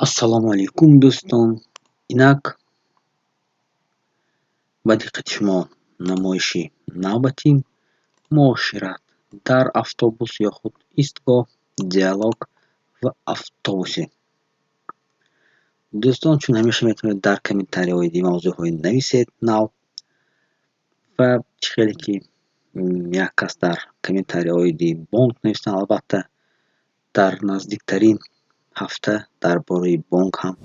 Ассалому алайкум, дӯстон! Инак, ба диққати шумо намоиши навбатӣ: муошират дар автобус ё худ истгоҳ, диалог в автобусе. Дӯстон, чун ҳамеша, метавонед дар комментария оиди мавзӯъҳои нависед нав ва чӣ хеле ки як кас дар комментария оиди бонк навистанд, албатта, дар наздиктарин ҳафта дар бораи бонк ҳам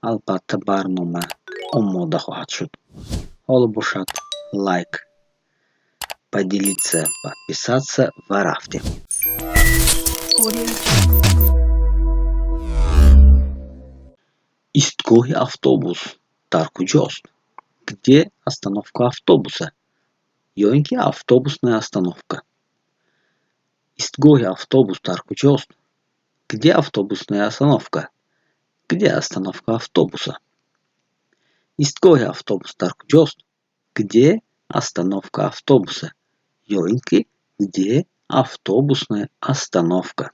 албатта барнома омода хоҳад шуд. Ҳоло бошад, лайк, поделиться, подписаться ва рафтем. Audio Jungle. Истгоҳи автобус дар куҷост? Где остановка автобуса? Ё ин ки автобусная остановка. Истгоҳи автобус дар куҷост? Где автобусная остановка? Где остановка автобуса? Истгоҳи автобус дар куҷост? Где остановка автобуса? Ё ин ки где автобусная остановка?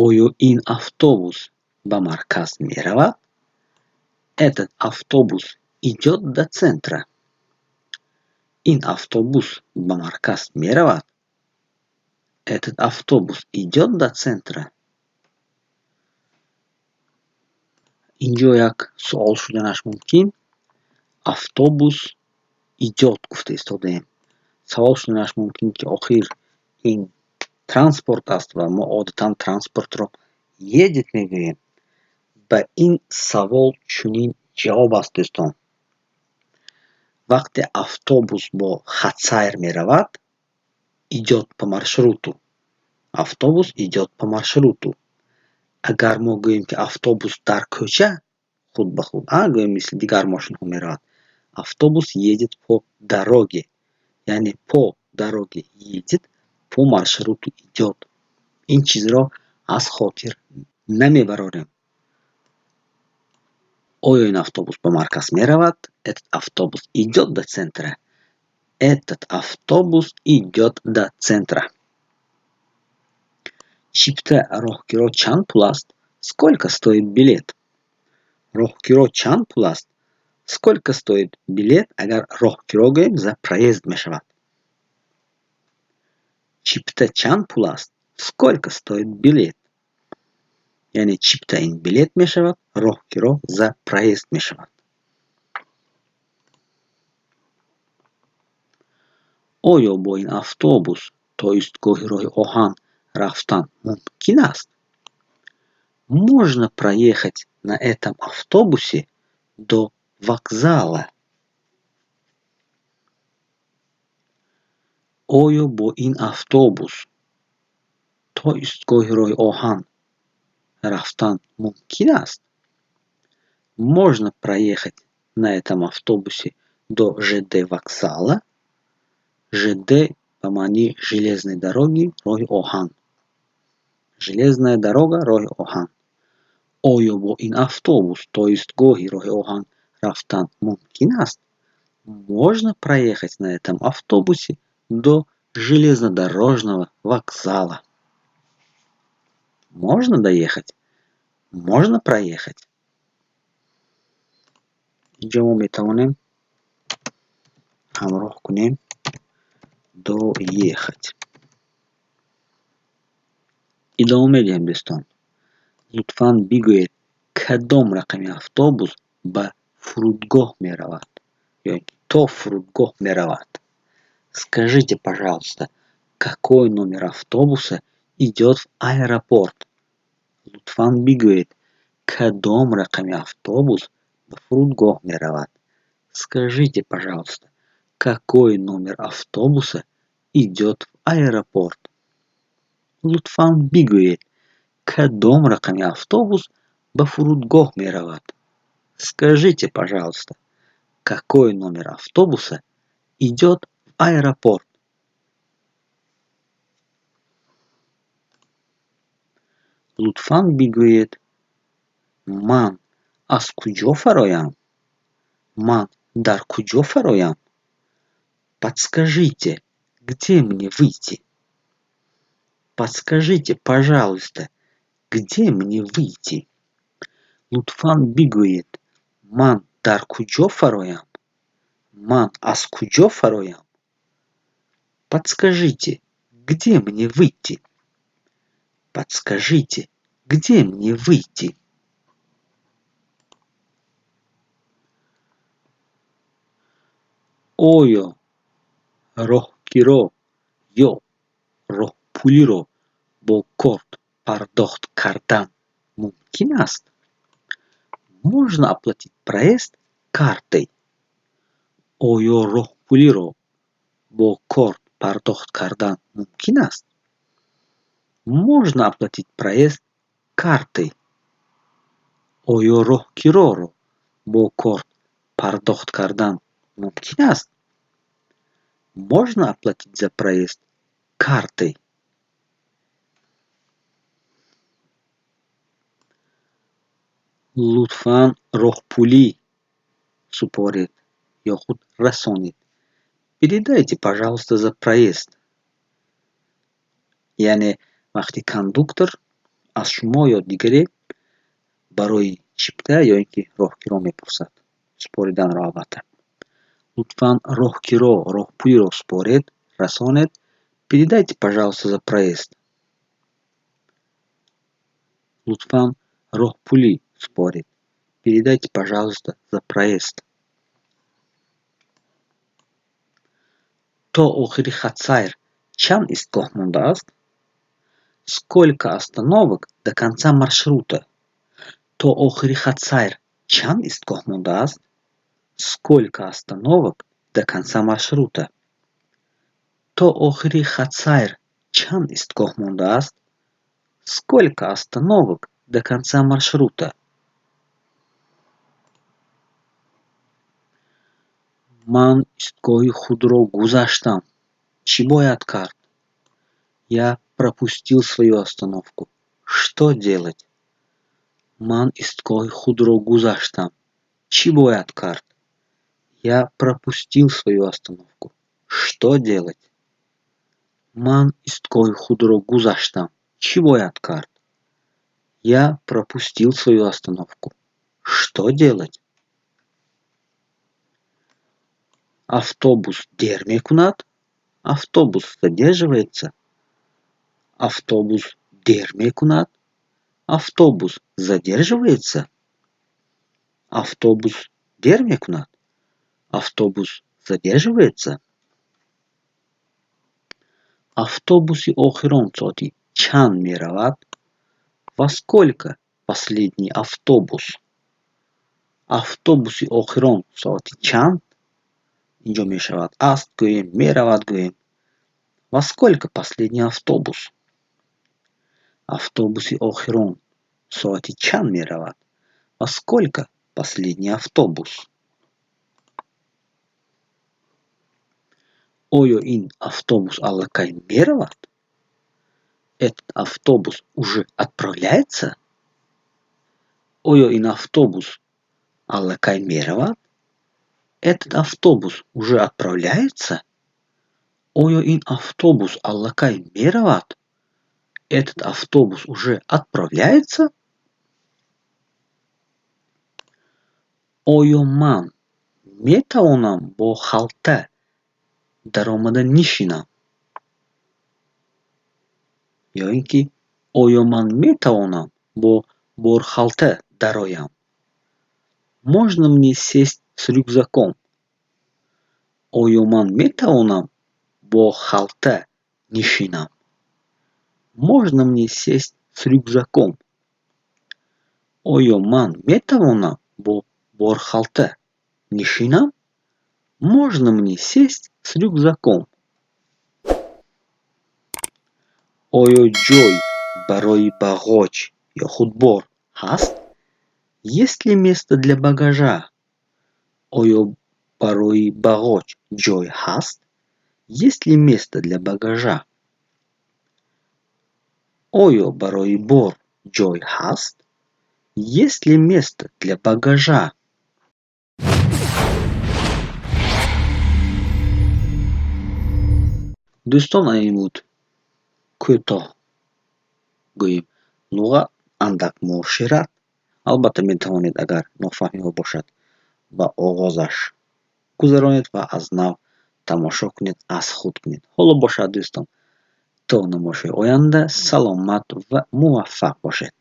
Оё ин автобус ба марказ меравад? Этот автобус идёт до центра? Ин автобус ба марказ меравад? Этот автобус идёт до центра? Инҷо як суол шуданаш мумкин. Автобус идёт гуфта истодаем. Савол шуданаш мумкин, ки охир ин транспорт аст ва мо одатан транспортро едет мегӯем. Ба ин савол чунин ҷавоб аст, дӯстон: вақте автобус бо хатсайр меравад, идёт по маршруту, автобус идёт по маршруту. Агар мо гӯем, ки автобус дар кӯча худ ба худ, гӯем, мисли дигар мошинҳо меравад, автобус едет по дороге, яъне по дороге едет, по маршруту идёт. Ин чизро аз хотир намебарорем. Оё ин автобус ба марказ меравад? Этот автобус идёт до центра? Этот автобус идёт до центра. Чипта роҳкиро чанд пул аст? Сколько стоит билет? Роҳкиро чанд пул аст? Сколько стоит билет? Агар роҳкиро гӯем, за проезд мешавад. Чипта чанд пул аст? Сколько стоит билет? Яъне чипта ин билет мешавад, роҳкиро за проезд мешавад. Оё бо ин автобус то истгоҳи роҳи оҳан рафтан мумкин аст? Можно проехать на этом автобусе до вокзала? Оё бо ин автобус то истгоҳи роҳи оҳан рафтан мумкин аст? Можно проехать на этом автобусе до ЖД вокзала? ЖД ба маънии железной дороги, роҳи оҳан, железная дорога, роҳи оҳан. Оё бо ин автобус то истгоҳи роҳи оҳан рафтан мумкин аст? Можно проехать на этом автобусе до железнодорожного вокзала? Можно доехать, можно проехать. Инҷо мо метавонем ҳамроҳ кунем доехать. Идома медиҳем, дӯстон. Лутфан бигӯед, кадом рақами автобус ба фурудгоҳ меравад ё то фурудгоҳ меравад? Скажите, пожалуйста, какой номер автобуса идёт в аэропорт? Лутфан бигӯед, кадом рақами автобус ба фурудгоҳ меравад? Скажите, пожалуйста, какой номер автобуса идёт в аэропорт? Лутфан бигӯед, кадом рақами автобус ба фурудгоҳ меравад? Скажите, пожалуйста, какой номер автобуса идёт в аэропорт? Лутфан бигӯед, ман аз куҷо фароям? Ман дар куҷо фароям? Подскажите, где мне выйти? Подскажите, пожалуйста, Где мне выйти? Лутфан бигӯед, ман дар куҷо фароям? Ман аз куҷо фароям? Подскажите, где мне выйти? Подскажите, где мне выйти? Оё роҳкиро ё роҳпулиро бо корт пардохт кардан мумкин аст? Можно оплатить проезд картой? Оё роҳпулиро бо корт пардохт кардан мумкин аст? Можно оплатить проезд картой? Оё роҳкироро бо корт пардохт кардан мумкин аст? Можно оплатить за проезд картой? Лутфан, роҳпулӣ супоред ё худ расонед. Передайте, пожалуйста, за проезд. Яъне вақте кондуктор аз шумо ё дигаре барои чипта ё ин ки роҳкиро мепурсад, супориданро албатта. Лутфан, роҳкиро, роҳпулиро супоред, расонед. Передайте, пожалуйста, за проезд. Лутфан, роҳпулӣ супоред. Передайте, пожалуйста, за проезд. То охири хатсайр чанд истгоҳ мондааст? Сколько остановок до конца маршрута? То охири хатсайр чанд истгоҳ мондааст? Сколько остановок до конца маршрута? То охири хатсайр чанд истгоҳ мондааст? Сколько остановок до конца маршрута? Ман истгоҳи худро гузаштам. Чӣ бояд кард? Я пропустил свою остановку. Что делать? Ман истгоҳи худро гузаштам. Чӣ бояд кард? Я пропустил свою остановку. Что делать? Ман истгоҳи худро гузаштам. Чӣ бояд кард? Я пропустил свою остановку. Что делать? Автобус дер мекунад? Автобус задерживается? Автобус дер мекунад? Автобус задерживается? Автобус дер мекунад? Автобус задерживается? Автобуси охирон соати чанд меравад? Во сколько последний автобус? Автобуси охирон соати чанд инҷо мешавад, аст гӯем, меравад гӯем. Во сколько последний автобус? Автобуси охирон соати чанд меравад? Во сколько последний автобус? Оё ин автобус аллакай меравад? Этот автобус уже отправляется? Оё ин автобус аллакай меравад? Этот автобус уже отправляется? Оё ин автобус аллакай меравад? Этот автобус уже отправляется? Оё ман метавонам бо халта даромада нишинам? Ё ин ки оё ман метавонам бо борхалта дароям? Можно мне сесть с рюкзаком? Оё ман метавонам бо халта нишинам? Можно мне сесть с рюкзаком? Оё ман метавонам бо борхалта нишинам? Можно мне сесть с рюкзаком? Оё ҷой барои бағоҷ ё худ бор ҳаст? Есть ли место для багажа? Оё барои бағоҷ ҷой ҳаст? Есть ли место для багажа? Оё барои бор ҷой ҳаст? Есть ли место для багажа? Дӯстон, ин буд кӯтоҳ гӯем луғат. Андак муошират. Албатта, метавонед, агар нофаҳмиҳо бошад, ба оғозаш гузаронед ва аз нав тамошо кунед, аз худ кунед. Ҳоло бошад, дӯстон, то намоишҳои оянда саломат ва муваффақ бошед.